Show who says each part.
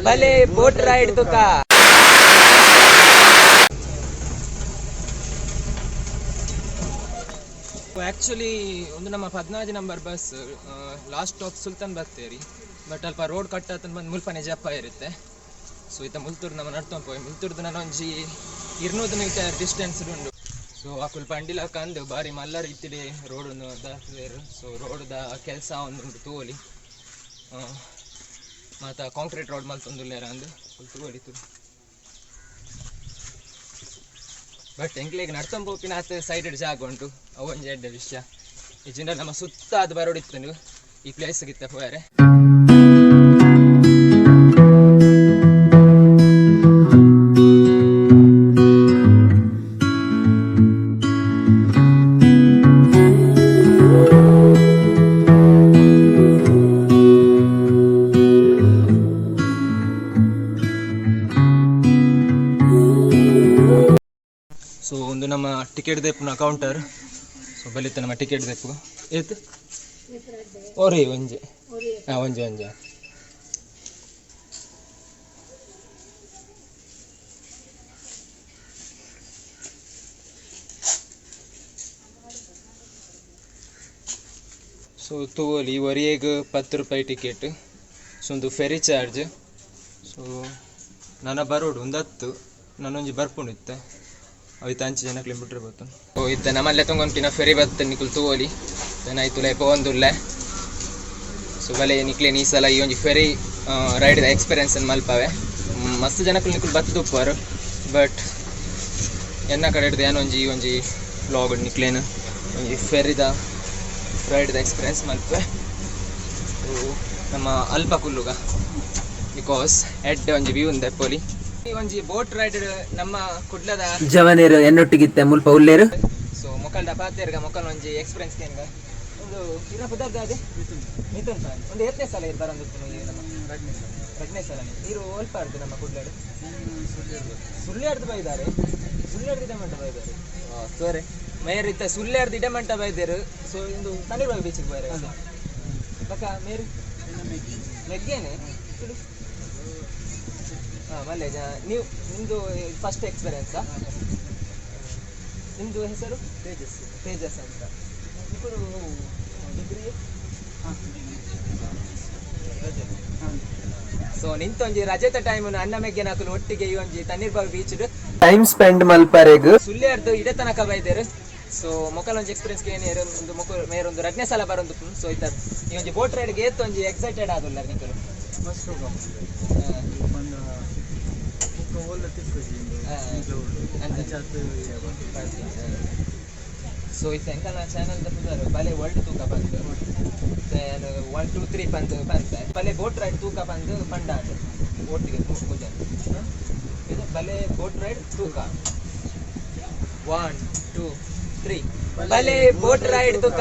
Speaker 1: ಬಲೆ boat ride ತುಕ. Actually ಒಂದು ನಮ್ಮ 14 number bus last stop Sultan Bathery. But ಅಲ್ಪ ರೋಡ್ ಕಟ್ ಆತನ ಬಂದು ಮುಲ್ಪನೆ ಜಪ್ಪ ಇರುತ್ತೆ. ಸೊ ಇತ್ತ ಮುಲ್ತೂರು ನಮ್ಮ ನಡ್ತೊಂದು ಪೋಯಿ. ಮುಲ್ತೂರ್ದು ನಾನು ಒಂಜಿ 200 ಮೀಟರ್ ಡಿಸ್ಟೆನ್ಸ್ ಉಂಡು. ಸೊ ಅಕುಲು ಪಂಡಿಲ ಕಂದು ಬಾರಿ ಮಲ್ಲ ರೀತಿಡೆ ರೋಡನ್ನು ದಾಕ್ವೇರು. ಸೊ ರೋಡ್ದ ಕೆಲಸ ಒಂದುಂಡು ತೂವೊಲಿ. ಮಾತ ಕಾಂಕ್ರೀಟ್ ರೋಡ್ ಮಲ್ತೊಂದುಲ್ಲೆರ್ ಅಂದ್ ತೂವೊಲಿ ತು. ಬಟ್ ಎಂಕ್ಲೆಗ್ ನಡ್ತೊಂದು ಪೋಪಿನ ಆತ್ ಸೈಡ್ ಜಾಗ ಉಂಟು, ಅವು ಒಂಜಿ ಎಡ್ಡೆ ವಿಷಯ. ಇಜ್ಜಿಂಡ ನಮ್ಮ ಸುತ್ತ ಅದು ಬರೋಡಿತ್ತು ಈ ಪ್ಲೇಸ್ ಗಿತ್ತ ಪೋಯರೆ. ಸೊ ಒಂದು ನಮ್ಮ ಟಿಕೆಟ್ ದೆಪ್ಪುನ ಕೌಂಟರ್. ಸೊ ಬಲಿತ ನಮ್ಮ ಟಿಕೆಟ್ ದೆಪ್ಪು ಏತ್ ಒರಿ ಒಂಜಿ, ಹಾಂ, ಒಂಜಿ ಒಂಜಿ. ಸೊ ತೂವೊಲಿ, ಒರಿಯೆಗ್ 10 ರೂಪಾಯಿ ಟಿಕೆಟ್. ಸೊ ಒಂದು ಫೆರಿ ಚಾರ್ಜ್. ಸೊ ನನ ಬರೋಡು ಒಂದತ್ತು ನಾನೊಂಜಿ ಬರ್ಪುಂಡು ಇತ್ತೆ ಅವಿತ ಅಂಚೆ ಜನಕ್ಲೆ ಬಿಟ್ರೆ ಗೊತ್ತು. ಓ ಇತ್ತೆ ನಮ್ಮಲ್ಲೇ ತೊಗೊಂತಿನ ಫೆರಿ ಬತ್ತ, ನಿಕುಲು ತೂವೊಲಿ. ಆಯ್ತು, ಪೋವೊಂದುಲ್ಲೆ. ಸೊ ಬಲೆ ನಿಕ್ಲೆ ಈ ಸಲ ಈ ಒಂಜಿ ಫೆರಿ ರೈಡ್ ಎಕ್ಸ್ಪೀರಿಯನ್ಸ್ ಮಲ್ಪವೆ. ಮಸ್ತ್ ಜನಕ್ಕಲು ನಿಕುಲು ಬತ್ತುಪ್ಪರು. ಬಟ್ ಎನ್ನ ಕಡೆ ಹಿಡ್ದು ಏನೊಂಜಿ ಈ ಒಂಜಿ ವ್ಲಾಗ್ ನಿಕ್ಲೇನು ಒಂಜಿ ಫೆರಿದ ರೈಡ್ದ ಎಕ್ಸ್ಪೀರಿಯನ್ಸ್ ಮಲ್ಪೆ. ಸೊ ನಮ್ಮ ಅಲ್ಪ ಕುಲ್ಲುಗ, because ಎಡ್ಡೆ ಒಂಜಿ ವ್ಯೂ ಉಂದೆ ಪೋಲಿ. ಈ ಒಂಜಿ ಬೋಟ್ ರೈಡ್ ನಮ್ಮ ಕುಡ್ಲದ
Speaker 2: ಜವನೇರು ಎನ್ನೊಟ್ಟಿಗಿತ್ತೆ ಮುಲ್ಪ ಉಲ್ಲೇರು.
Speaker 1: ಸೊ ಮೊಕಲ್ದ ಪಾತೆರ್ಗ, ಮೊಕಲ್ ಒಂಜಿ ಎಕ್ಸ್ಪೀರಿಯನ್ಸ್ ಕೇನ್ಗ. ಒಂದು ಇರ ಪುದರ್ದ ಅದೇ ಮಿಥುನ್ ಪಾ. ಒಂದು ಎತ್ತನೇ ಸಲ ಇರ್ ಬರಂದಿತ್ತು ನಮ್ಮ? ರಡ್ನೇ ಸಲ. ಇರು ಒಲ್ಪಾರ್ದು ನಮ್ಮ ಕುಡ್ಲಡು? ಸುಳ್ಯಾರ್ದು ಬೈದಾರೆ. ಸುಳ್ಯಾರ್ದು ಇಡಮಂಟ ಬೈದಾರೆ. ಸೋರೆ ಮೇರ್ ಇತ್ತ ಸುಳ್ಯಾರ್ದು ಇಡಮಂಟ ಬೈದೇರು. ಸೊ ಇಂದು ತಣ್ಣೀರ್ಬಾವಿ ಬೀಚಿಗೆ ಬೈರೆ ಬಕ್ಕ ಮೇರು ಮೆಗ್ಗೇನೆ. ಹಾಂ, ಮಲ್ಲೇಜ ನೀವು ನಿಮ್ಮದು ಫಸ್ಟ್ ಎಕ್ಸ್ಪೀರಿಯನ್ಸಾ? ನಿಮ್ಮದು ಹೆಸರು?
Speaker 3: ತೇಜಸ್.
Speaker 1: ತೇಜಸ್ ಅಂತ. ಇಬ್ಬರು ಡಿಗ್ರಿ. ಸೊ ನಿಂತೊಂಜಿ ರಜೆತ ಟೈಮ್ ಅಣ್ಣ ಮೆಗ್ಗೆನ ಅಕುಲು ಒಟ್ಟಿಗೆ ಈ ಒಂಜಿ ತಣ್ಣೀರ್ಬಾವಿ ಬೀಚ್
Speaker 2: ಟೈಮ್ ಸ್ಪೆಂಡ್ ಮಲ್ಪರೆಗ್
Speaker 1: ಸುಳ್ಯಾರ್ದು ಇಡೆ ತನಕ ಬೈದೇರು. ಸೊ ಮೊಕಲ್ ಒಂಜಿ ಎಕ್ಸ್ಪೀರಿಯನ್ಸ್ ಏನೇರು ಒಂದು ಮೊಕಲ್ ಮೇರ್ ಒಂದು ರಡ್ನೇ ಸಲ ಬರೊಂದು. ಸೊ ಇತ್ತ ಈ ಒಂಜಿ ಬೋಟ್ ರೈಡ್ ಏತ್ ಒಂಜಿ ಎಕ್ಸೈಟೆಡ್ ಆದುಲ್ಲ ನಿಕುಲು?
Speaker 3: ಮಸ್ತ್ ಪಂಡ ಬೊಕ್ಕ ಓಲ್ಲ ತಿಕ್ಕುಜಿ. ಅಂಚಾತ್.
Speaker 1: ಸೊ ಇತ್ತೆ ಎಂಕಲ್ನ ಚಾನಲ್ ಪುದರ್ ಬಲೆ ವರ್ಲ್ಡ್ ತೂಕ ಬಂದು 1 2 3 ಪಂದ್ ಪಂತ ಬಲೆ ಬೋಟ್ ರೈಡ್ ತೂಕ ಬಂದು ಪಂಡಾಂಡ್ ಒಟ್ಟಿಗೆ ಪೂಜೆ. ಇದು ಬಲೆ ಬೋಟ್ ರೈಡ್ ತೂಕ. 1 2 3, ಬಲೆ ಬೋಟ್ ರೈಡ್ ತೂಕ.